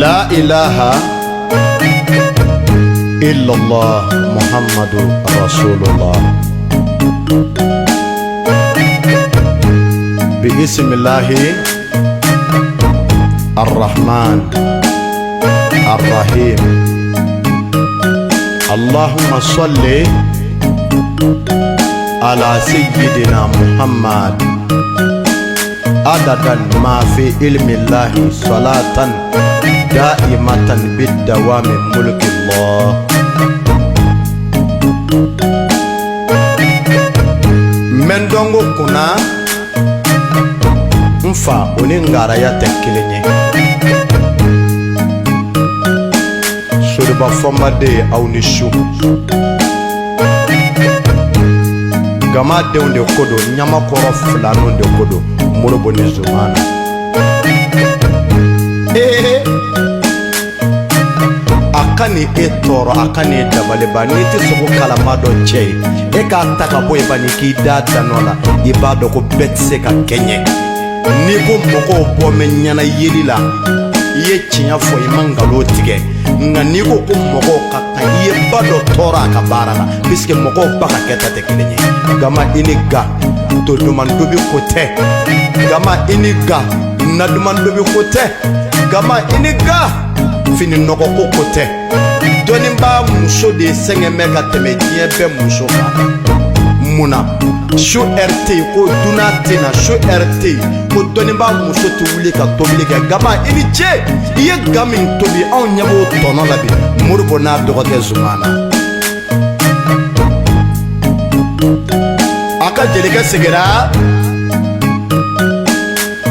La ilaha illallah Muhammadu Rasulullah. Bi ismillahi Ar-Rahman Ar-Rahim. Allahumma salli ala sayyidina Muhammad adadan ma fi ilmillahi salatan daimatan bidawami mulkillah. Mɛndɔnko kunna n fa, o ni ngaraya tɛ kelen ye. Soriba Fɔnbaden, aw ni su. Gama denw de ko don, ɲamakɔrɔ filaninw de ko don, Moribo ni Zumana. Ee, a ka nin e tɔɔrɔ, a ka nin dabaliba. N'i tɛ sogo kalama dɔ cɛ ye, e k'a ta ka bɔ yen bani, k'i da danɔ la, i b'a dɔn ko bɛɛ tɛ se ka kɛɲɛ. N'i ko mɔgɔw bɔ mɛ ɲɛna yeli la, i ye tiɲɛ fɔ, i ma nkalon tigɛ. Nka n'i ko ko mɔgɔw ka kan, i ye ba dɔ tɔɔrɔ a ka baara la, puisque mɔgɔw ba ka kɛta tɛ kelen ye. Gama i ni ga, to duman tobi ko tɛ. Gama i ni ga, na duman tobi ko tɛ. Gama i ni ga, fini nɔgɔ ko ko tɛ. Dɔnnibaa muso de sɛgɛn bɛ ka tɛmɛ diɲɛ bɛɛ muso kan. Mun na su ɛri tɛ yen ko dunan tɛ na? Su ɛri tɛ yen ko dɔnnibaa muso tɛ wuli ka tobili kɛ. Gama i ni ce, i ye ga min tobi, anw ɲɛ b'o tɔnɔ la bi. Moribo n'a dɔgɔkɛ Zumana, a ka jelikɛ seginna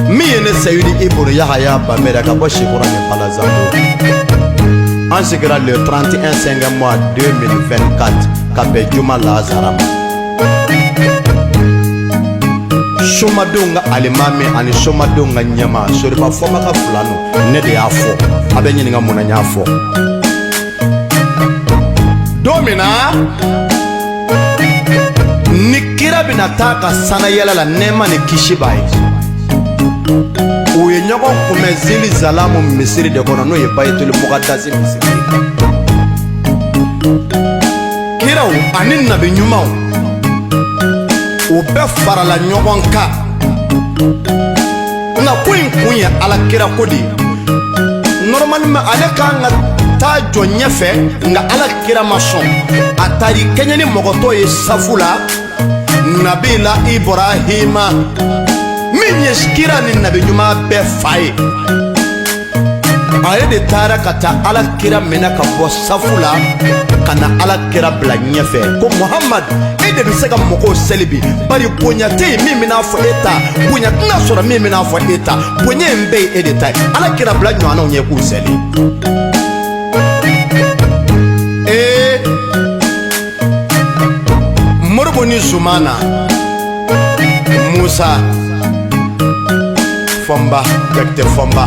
min ye ne Seyidi Ibunu Yahaya Bamɛrɛ ka bɔ Sikɔrɔ ni Balazando. An sigira le 31 5 mois 2024 ka bɛn juma lazara ma. Somadenw ka alimami ani somadenw ka ɲɛma, Soriba Fɔma ka filanu, ne de y'a fɔ. A bɛ ɲininka mun na n y'a fɔ. Don min na ni kira bɛna taa ka sanayɛlɛ la, nɛɛma ni kisi b'a ye, u ye ɲɔgɔn kunbɛn Zili Zalamu misiri de kɔnɔ, n'o ye Bayituli Mukadasi misiri ye. Kiraw ani nabi ɲumanw, u bɛɛ farala ɲɔgɔn kan. Nka ko in kun ye ala kira ko de ye. Normalement ale kan ka taa jɔ ɲɛfɛ, nka ala kira ma sɔn. A taar'i kɛɲɛ ni mɔgɔ tɔw ye safu la. Nabila Ibrahima min ye kira ni nabi ɲuman bɛɛ fa ye, ale de taara ka taa ala kira minɛ ka bɔ safu la ka na ala kira bila ɲɛfɛ, ko Muhamadu, e de bɛ se ka mɔgɔw seli bi, bari bonya tɛ yen min bɛna fɔ e ta, bonya tɛna sɔrɔ min bɛna fɔ e ta, bonya in bɛɛ ye e de ta ye. Ala kira bila ɲɔgɔnnaw ɲɛ k'u seli. Ee, Moribo ni Zumana, Musa Fɔnba, Jakite Fɔnba,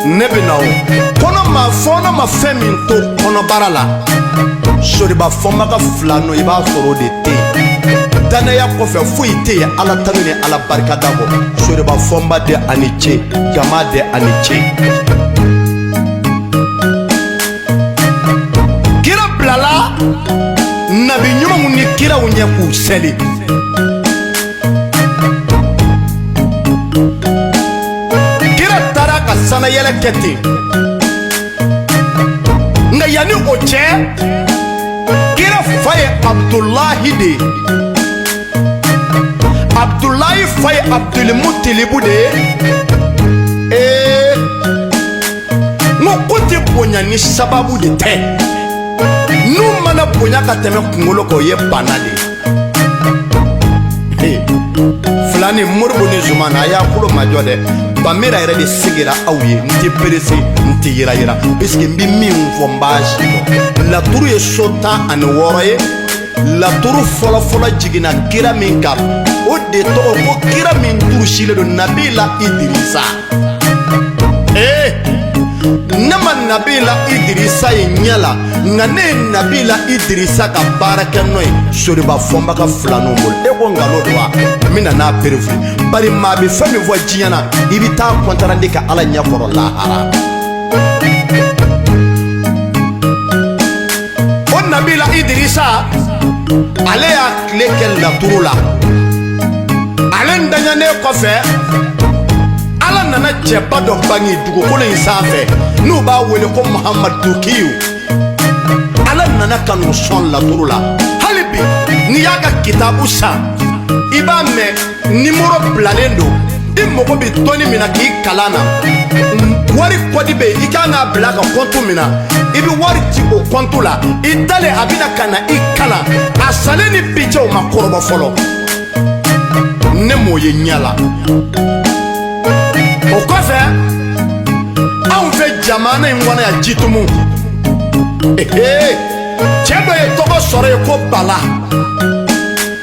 ne bɛ na o kɔnɔ ma fɔɔnɔ ma fɛn min to kɔnɔbara la, Soriba Fɔnba ka filanu, i b'a sɔrɔ o de tɛ yen. Danaya kɔfɛ foyi tɛ yen ala tanu ni ala barikada kɔ. Soriba Fɔnba de ani ce, jama de ani ce. Kira bilala nabi ɲumanw ni kiraw ɲɛ k'u seli. Kira taara ka sanayɛlɛ kɛ ten. Nka yanni o cɛ, kira fa ye Abudulahi de ye, Abudulahi fa ye Abudulmutilibu de ye. Ee, n ko ko tɛ bonya ni sababu de tɛ. N'u mana bonya ka tɛmɛ kunkolo kan, o ye bana de ye. Filani Moribo ni Zumana, a y'a kulo majɔ dɛ. Bamira yɛrɛ de sigira aw ye. N tɛ perese, n tɛ yira yira, puisque n bɛ min fɔ, n b'a si dɔn. Laturu ye so 16 ye. Laturu fɔlɔfɔlɔ jiginna kira min kan, o de tɔgɔ ko kira min durusilen don, Nabila Idirisa. Ee. Ne ma Nabila Idirisa ye ɲɛ la, nka ne ye Nabila Idirisa ka baarakɛ nɔ ye Soriba Fɔnba ka filaninw bolo. E ko nkalon don wa? N bɛna n'a preuve, bari maa bɛ fɛn min fɔ diɲɛ na, i bɛ taa compte rendu kɛ Ala ɲɛ kɔrɔ lahara. O Nabila Idirisa, ale y'a tile kɛ laturu la. Ale ntanyanen kɔfɛ, Ala nana cɛba dɔ bange dugukolo in sanfɛ n'u b'a wele ko Muhamadu Tukiyu. Ala nana ka n'o sɔn laturu la. Hali bi n'i y'a ka kitabu san, i b'a mɛn nimoro bilalen don. I mago bɛ dɔnni min na k'i kalan na, wari kɔdi bɛ yen, i kan k'a bila ka kɔntu min na, i bɛ wari ci o kɔntu la. I dalen, a bɛna ka na i kalan. A salen ni bi cɛ, o ma kɔrɔbɔ fɔlɔ. Ne m'o ye ɲɛ la. O kɔfɛ, anw fɛ jamana in kɔnɔ yan, Jitumu, cɛ dɔ ye tɔgɔ sɔrɔ yen ko Bala.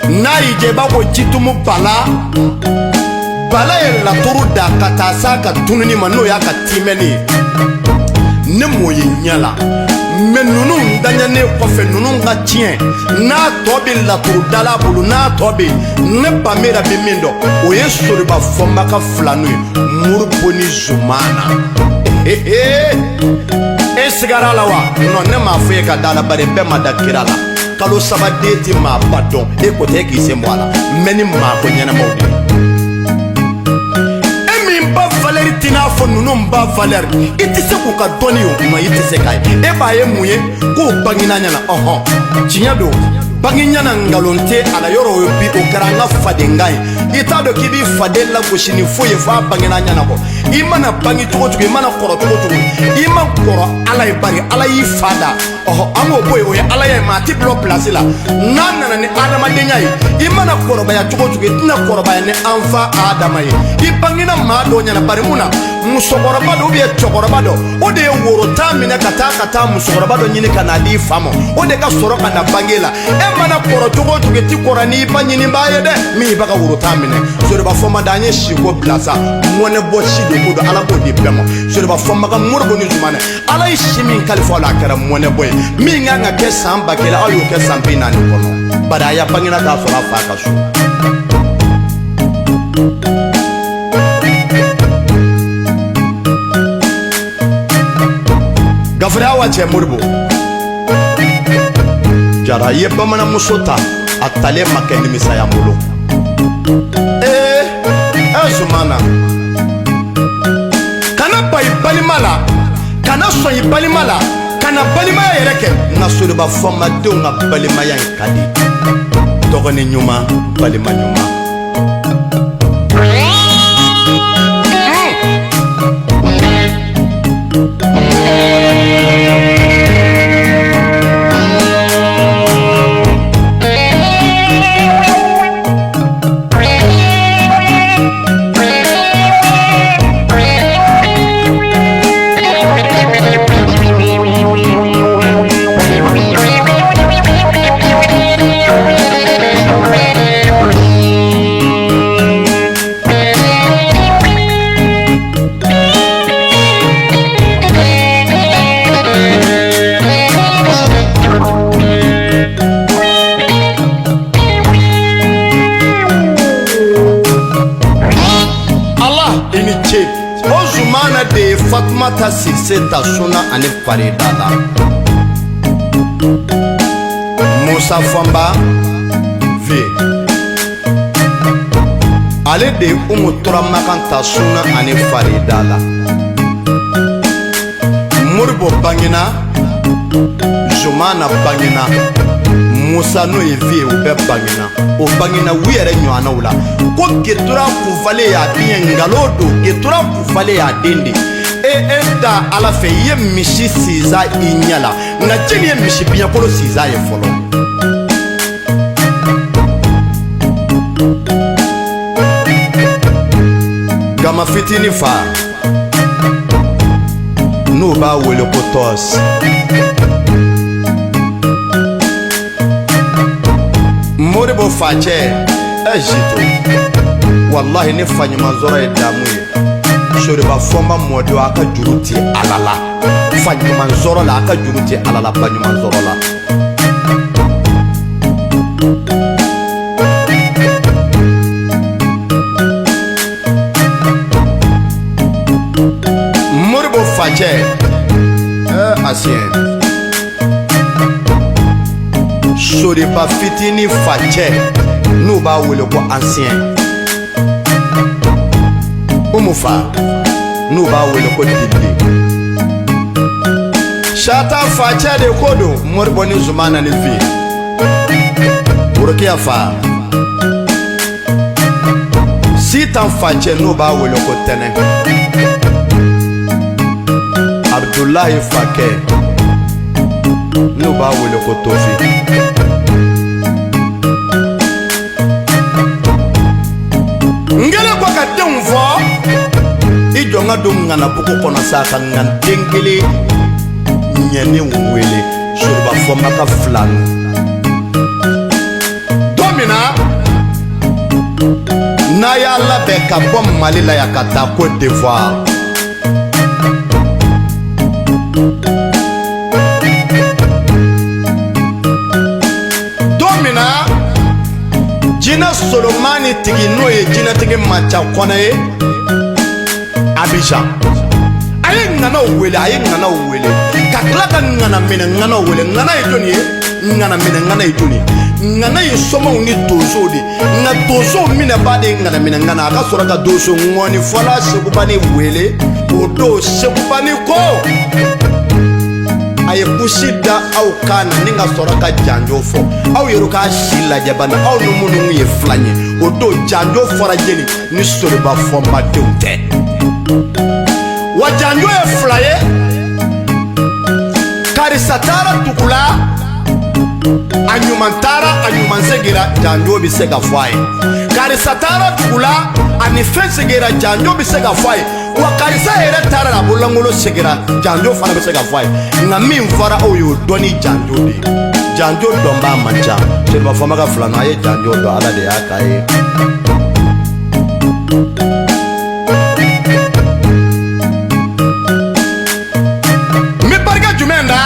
N'a y'i jɛ, i b'a ko Jitumu Bala. Bala ye laturu da ka taa s'a ka tununi ma, n'o y'a ka timɛni ye. Ne m'o ye ɲɛ la, mɛ ninnu daɲanen kɔfɛ, ninnu ka tiɲɛ n'a tɔ bɛ laturudala bolo, n'a tɔ bɛ ne Bamera bɛ min dɔn, o ye Soriba Fɔnba ka filanu ye, Moribo ni Zumana. E sigara la wa? Non, ne m'a fɔ e ka da la, bari bɛɛ ma da kira la. Kalo saba den tɛ maa ba dɔn, e ko tɛ e k'i sen bɔ a la. Mɛ ni maa ko ɲɛnamaw de ye. E min ba valeur t'i n'a fɔ ninnu ba valeur, i tɛ se k'u ka dɔnni ye o kuma, i tɛ se k'a ye. E b'a ye mun ye k'o bangena ɲɛna? Ɔhɔn, tiɲɛ don, bange ɲɛna, nkalon tɛ a la. Yɔrɔ o bi, o kɛra an ka fadenkan ye. I t'a dɔn k'i b'i faden lagosi ni foyi ye f'a bangena ɲɛna kɔ. I mana bange cogo cogo, i mana kɔrɔ cogo cogo, i ma kɔrɔ Ala ye, bari Ala y'i fa da. Ɔhɔ, an k'o bɔ yen, o ye Ala ye. Maa ti bila o pilasi la n'a nana ni adamadenya ye. I mana kɔrɔbaya cogo cogo, i tɛna kɔrɔbaya ni an fa Adama ye. I bangena maa dɔw ɲɛna, bari mun na? Musokɔrɔba dɔ ubiyɛn cɛkɔrɔba dɔ, o de ye woro tan minɛ ka taa musokɔrɔba dɔ ɲini ka n'a di i fa ma, o de ka sɔrɔ ka na bange la. E mana kɔrɔ cogo o cogo, i ti kɔrɔ n'i ba ɲinibaa ye dɛ, min y'i ba ka woro tan minɛ. Soriba Fɔnba da, an ye siko bila sa, mɔnɛ bɔ si de ko don. Ala b'o di bɛɛ ma. Soriba Fɔnba ka Moribo ni Zumana, Ala ye si min kalifa la, a kɛra mɔnɛ bɔ ye. Min kan ka kɛ san 1000, aw y'o kɛ san 40 kɔnɔ, bari a ya bangena k'a sɔrɔ a fa ka so. Gafure awa cɛ Moribo Jara, i ye bamananmuso ta, a talen ma kɛ nimisaya bolo. Ee ɛ Zumana, kana ba i balima la, kana sɔn i balima la, kana balimaya yɛrɛ kɛ. Nka Soriba Fɔnbadenw ka balimaya in ka di. Dɔgɔnin ɲuman, balima ɲuman. Ala i ni ce. O Zumana de ye Fatumata Sise ta suna ani farida la. Musa Fɔnba ve, ale de ye Umu Turamakan ta suna ani farida la. Moribo bangena, Zumana bangena, Musa n'o ye vie, u bɛɛ bangena. O bangena u yɛrɛ ɲɔgɔnnaw la ko Getura Kufale y'a den ye. Nkalon don, Getura Kufale y'a den de. E da Ala fɛ, i ye misi sinsan i ɲɛ la, nka jɛni ye misi biɲɛkolo sinsan ye fɔlɔ? Gama fitinin fa, n'u b'a wele ko Tɔs, Moribo facɛ, ɛ Zito, walahi ne fa ɲuman sɔrɔ ye damu ye. Soriba Fɔnba mɔdenw a ka juru tɛ Ala la, fa ɲuman sɔrɔ la, a ka juru tɛ Ala la, ba ɲuman sɔrɔ la. Moribo facɛ ancien Soriba fitinin facɛ n'u b'a wele ko ancien Umu fa n'u b'a wele ko Dili Sata facɛ de ko don Moribo ni Zumana ni fi Worokiya fa Sitan facɛ n'u b'a wele ko Tɛnɛ Abudulayi fakɛ n'u b'a wele ko Tofi n kɛlen kɔ ka denw fɔ i jɔ n ka don ŋanabugu kɔnɔ sa ka ŋan den kelen ɲɛnen wele Soriba Fɔnba ka filanu don min na n'a y'a labɛn ka bɔ Mali la yan ka taa Côte d'Ivoire don min na jinɛ solomani tigi n'o ye jinɛtigi Maca Kɔnɛ ye Abidjan a ye ŋanaw wele a ye ŋanaw wele ka tila ka ŋana minɛ ŋanaw wele ŋana ye jɔni ye ŋana minɛ ŋana ye jɔni ye ŋana ye somaw ni donsow de nka donsow minɛbaa de ye ŋana minɛ ŋana a ka sɔrɔ ka donso ŋɔni fɔla Sekubani wele o don Sekubani ko a ye kusi da aw kan na ni ka sɔrɔ ka janjo fɔ aw yɛrɛ k'a si lajɛ bani aw ni minnu ye filan ye o don janjo fɔra jeli ni Soriba Fɔnbadenw tɛ wa janjo ye fila ye karisa taara dugu la a ɲuman taara a ɲuman segira janjo bɛ se ka fɔ a ye karisa taara dugu la a ni fɛn segira janjo bɛ se ka fɔ a ye wa karisa yɛrɛ taara a bololankolon segira janjo fana bɛ se ka fɔ a ye nka min fɔra aw ye o dɔnni janjo de ye janjo dɔnbaa man ca Soriba Fɔnba ka filanan a ye janjo dɔn Ala de y'a k'a ye. N bɛ barika jumɛn da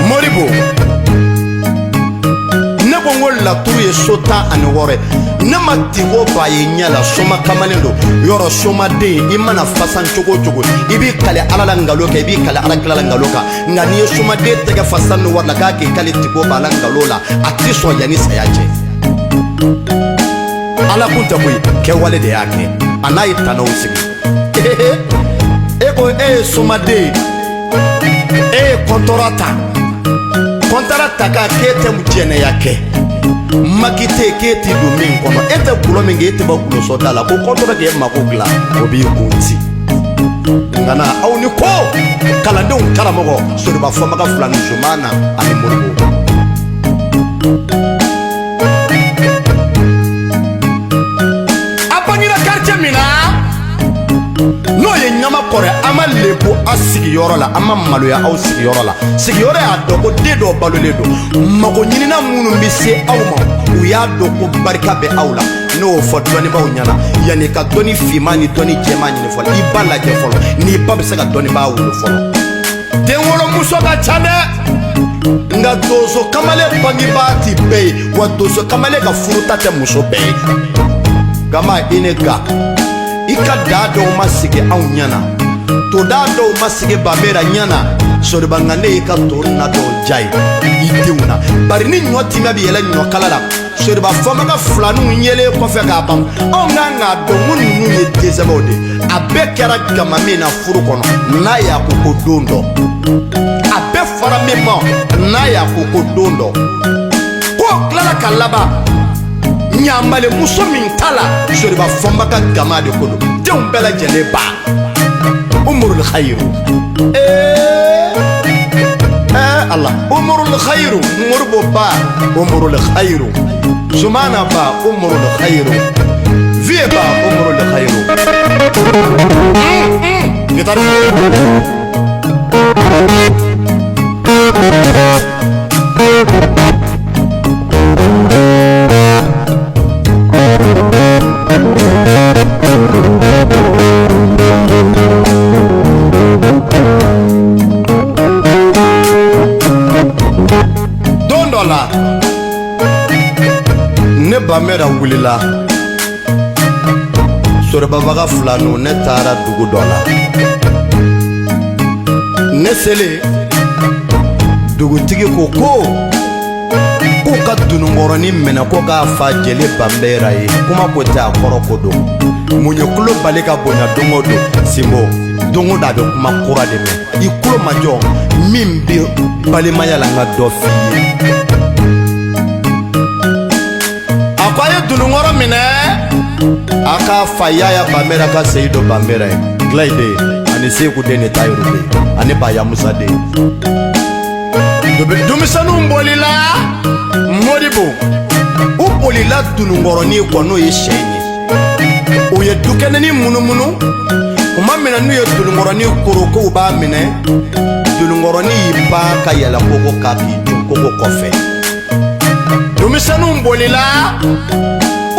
Moribo ne ko n ko laturu ye so 16 ye ne ma tiko ba ye ɲɛ la soma kamalen don yɔrɔ somaden i mana fasan cogo o cogo i b'i kale Ala la nkalon kan i b'i kale Ala kira la nkalon kan nka n'i ye somaden tɛgɛ fa sanu ni wari la k'a k'i kale tiko ba la nkalon la a tɛ sɔn yanni saya cɛ Ala kun tɛ koyi kɛwale de y'a kɛ a n'a ye tanaw sigi e ko e ye somaden e ye kɔntɔrɔ ta kɔntara ta k'a k'e tɛ jɛnɛya kɛ maki tɛ yen k'e tɛ don min kɔnɔ e tɛ gulɔ min kɛ e tɛ bɔ gulɔsɔda la ko kɔntɔrɔ k'e mako dilan o b'i kun ci ŋana aw ni ko kalandenw karamɔgɔ Soriba Fɔnba ka filani Zumana ani Moribo a bangera quartier min na n'o ye Ɲamakɔrɔ ye an ma lebu a sigiyɔrɔ la an ma maloya aw sigiyɔrɔ la sigiyɔrɔ y'a dɔn ko den dɔw balolen don mago ɲinina minnu bɛ se aw ma u y'a dɔn ko barika bɛ aw la ne y'o fɔ dɔnnibaaw ɲɛna yanni ka dɔnni finman ni dɔnni jɛman ɲini fɔlɔ i ba lajɛ fɔlɔ n'i ba bɛ se ka dɔnnibaa wolo fɔlɔ denwolomuso ka ca dɛ nka donso kamalen bangebaa ti bɛɛ ye wa donso kamalen ka furuta tɛ muso bɛɛ ye gama i ne ga i ka daa dɔw ma sigi anw ɲɛna todaa dɔw ma sigi Bamera ɲɛna Soriba nka ne y'i ka to na dɔw ja ye i denw na bari ni ɲɔ timɛ bɛ yɛlɛ ɲɔkala la Soriba Fɔnba ka filaninw yelen kɔfɛ k'a ban anw kan k'a dɔn ko ninnu ye densɛbɛw de a bɛɛ kɛra gama min na furu kɔnɔ n'a y'a ko ko don dɔ a bɛɛ fɔra min ma n'a y'a ko ko don dɔ k'o tilala ka laban ɲamale muso min ta la Soriba Fɔnba ka gama de ko don denw bɛɛ lajɛlen ba Umurul Khairu Allah Umurul Khairu Moribo ba Umurul Khairu Zumana ba Umurul Khairu Vie ba Umurul Khairu Guitare. wulila soribabaga filanu ne taara dugu dɔ la ne selen dugutigi ko ko k'u ka dununkɔrɔnin minɛ ko k'a fa jeli banbera ye kuma ko tɛ a kɔrɔ ko don mun ye kulo bali ka bonya don o don sinbo don o don a bɛ kuma kura de mɛn i kulo majɔ min bɛ balimaya la n ka dɔ f'i ye a ko a ye dununkɔrɔ minɛ a k'a fa yaya banbera ka seyidu banbera ye gilayi den ani seku den ni tayiru den ani baya musa den denmisɛnninw bolila modibo u bolila dununkɔrɔnin kɔ n'o ye sɛ ye u ye dukɛnɛnin munumunu tuma min na n'u ye dununkɔrɔnin koro k'u b'a minɛ dununkɔrɔnin y'i pan ka yɛlɛ kogo kan k'i jɔ kogo kɔfɛ denmisɛnninw bolila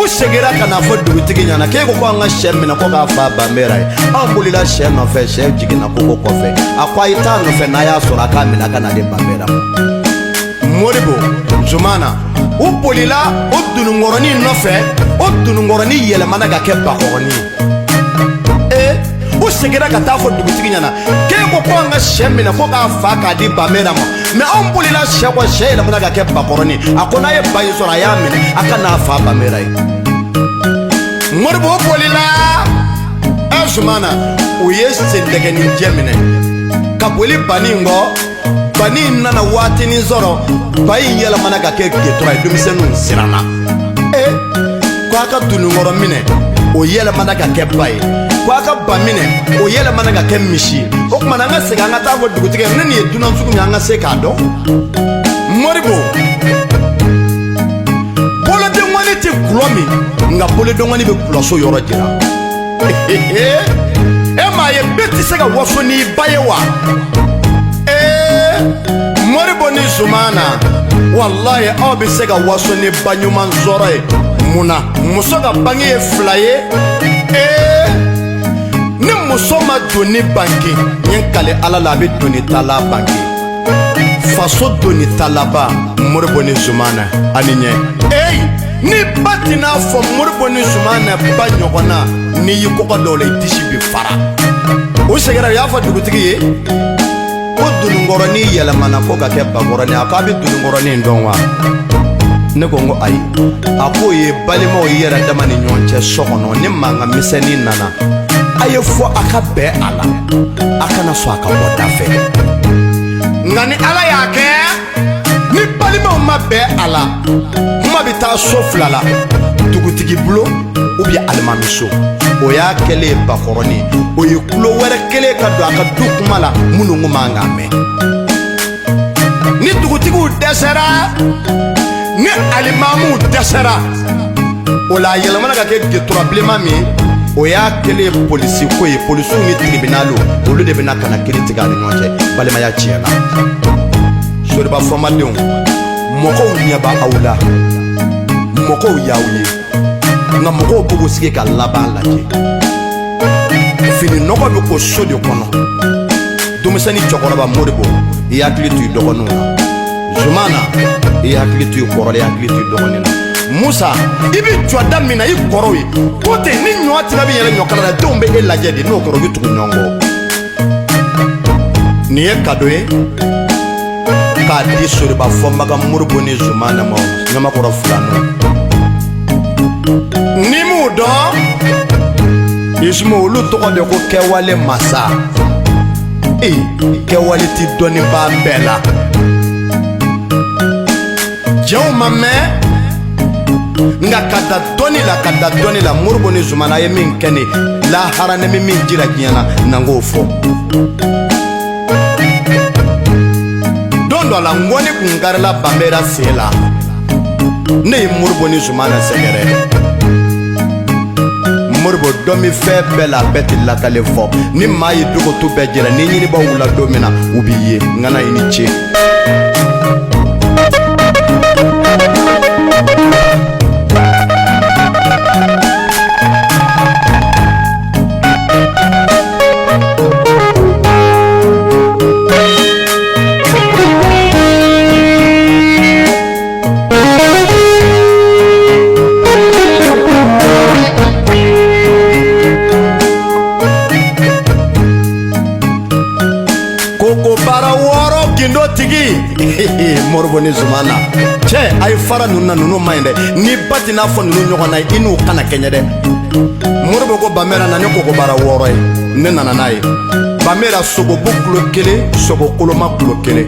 u seginna ka n'a fɔ dugutigi ɲɛna k'e ko ko an ka sɛ minɛ ko k'a fa banbera ye anw bolila sɛ nɔfɛ sɛ jiginna kogo kɔfɛ a ko a ye taa nɔfɛ n'a y'a sɔrɔ a k'a minɛ a ka n'a di banbera ma modibo zumana u bolila o dununkɔrɔnin nɔfɛ o dununkɔrɔnin yɛlɛmana ka kɛ bakɔrɔnin ye ee u seginna ka taa fɔ dugutigi ɲɛna k'e ko ko an ka sɛ minɛ ko k'a fa k'a di banbera ma mɛ anw bolila sɛ kɔ sɛ yɛlɛmana ka kɛ bakɔrɔnin a ko n'a ye ba in sɔrɔ a y'a minɛ a ka n'a fa banbera ye modibo bolila ɛ zumana u ye sendɛgɛninjɛ minɛ ka boli banin kɔ banin nana waatinin sɔrɔ ba in yɛlɛmana ka kɛ getura ye denmisɛnninw siranna e ko a ka dununkɔrɔ minɛ o yɛlɛmana ka kɛ ba ye ko a ka ba minɛ o yɛlɛmana ka kɛ misi ye o tuma na an ka segin an ka taa fɔ dugutigi ye ne nin ye dunan sugu min an ka se k'a dɔn moribo bolodenkɔni tɛ gulɔ min nka bolodenkɔni bɛ gulɔso yɔrɔ jira e m'a ye bɛɛ tɛ se ka waso n'i ba ye wa ee moribo ni zumana walayi aw bɛ se ka waso ni ba ɲuman sɔrɔ ye mun na muso ka bange ye fila ye ee ni muso ma doni bange n ye n kale ala la a bɛ doni tala bange faso doni talaba moribo ni zumana ani ɲɛ eyi ni ba tɛna fɔ moribo ni zumana ba ɲɔgɔn na n'i y'i kɔkɔ dɔw la i disi bɛ fara u seginna u y'a fɔ dugutigi ye ko dununkɔrɔnin yɛlɛmana ko ka kɛ bakɔrɔnin a ko a bɛ dununkɔrɔnin dɔn wa ne ko n ko ayi a k'o ye balimaw yɛrɛ dama ni ɲɔgɔn cɛ so kɔnɔ ni mankan misɛnnin nana a ye fɔ a ka bɛn a la a kana sɔn a ka bɔ da fɛ nka ni ala y'a kɛ ni balimaw ma bɛn a la kuma bɛ taa so fila la dugutigi bulon ou bien alimamiso o y'a kɛlen ye bakɔrɔnin o ye kulo wɛrɛ kɛlen ka don a ka du kuma la minnu kun man k'a mɛn ni dugutigiw dɛsɛra ni alimamuw dɛsɛra o la a yɛlɛmana ka kɛ getura bilenman min o y'a kɛlen ye polisi ko ye polisiw ni tiribinaliw olu de bɛna ka na kiri tigɛ a ni ɲɔgɔn cɛ balimaya tiɲɛna soriba fɔmadenw mɔgɔw ɲɛ b'aw la mɔgɔw y'aw ye nka mɔgɔw b'u sigi ka laban lajɛ fini nɔgɔ bɛ ko so de kɔnɔ denmisɛnnin cɛkɔrɔba moribo i hakili to i dɔgɔninw na zumana i hakili to i kɔrɔ la i hakili to i dɔgɔnin na musa i bɛ jɔ da min na i kɔrɔw ye ko ten ni ɲɔ tigɛ bɛ yɛlɛ ɲɔkala la denw bɛ e lajɛ de n'o kɛra u bɛ tugu ɲɔgɔn kɔ nin ye kado ye k'a di soriba fɔnbaga moribo ni zumana ma ɲamakɔrɔ filanu n'i m'u dɔn isumu olu tɔgɔ de ko kɛwale masa ee kɛwale ti dɔnnibaa bɛɛ la cɛw ma mɛn nka ka da dɔnni la ka da dɔnni la moribo ni zumana ye min kɛ ne lahara ne bɛ min jira diɲɛ na na n k'o fɔ don dɔ la ngɔni kun karila banbera sen la ne ye moribo ni zumana sɛgɛrɛ moribo dɔ min fɛn bɛɛ la a bɛɛ tɛ lakale fɔ ni maa ye dogotu bɛɛ jira ni ɲinibaw wula don min na u b'i ye n kana i ni ce tigi Moribo ni Zumana cɛ, a ye fara ninnu na, ninnu man ɲi dɛ. Ni ba tɛ n'a fɔ ninnu ɲɔgɔn na ye, i n'u kana kɛɲɛ dɛ. Moribo ko Bamera na ni kɔgɔbara 6 ye, ne nana n'a ye. Bamera, sogobu kulo 1, sogo koloma kulo 1.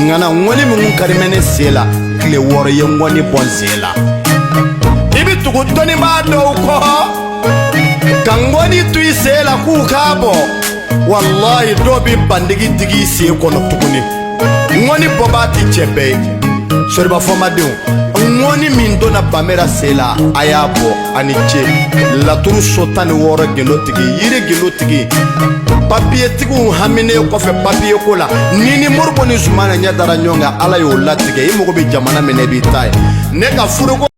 Ŋana ŋɔni min kari bɛ ne sen la, tile 6 ye ŋɔni bɔ n sen la. I bɛ tugu dɔnnibaa dɔw kɔ ka ŋɔni to i sen la k'u k'a bɔ. Walayi, dɔw bɛ bandigi digi i sen kɔnɔ tuguni. Ŋɔni bɔbaa ti cɛ bɛɛ ye. Soriba fɔmadenw, ŋɔni min donna Bamera sen la, a y'a bɔ. A ni ce. Laturu so 16 gindo tigi, yiri gindo tigi, papiyetigiw haminen kɔfɛ papiye ko la, ni ni Moribo ni Zumana ɲɛ dara ɲɔgɔn kan, Ala y'o latigɛ. I mago bɛ jamana min na, i b'i ta ye. Ne ka furuko.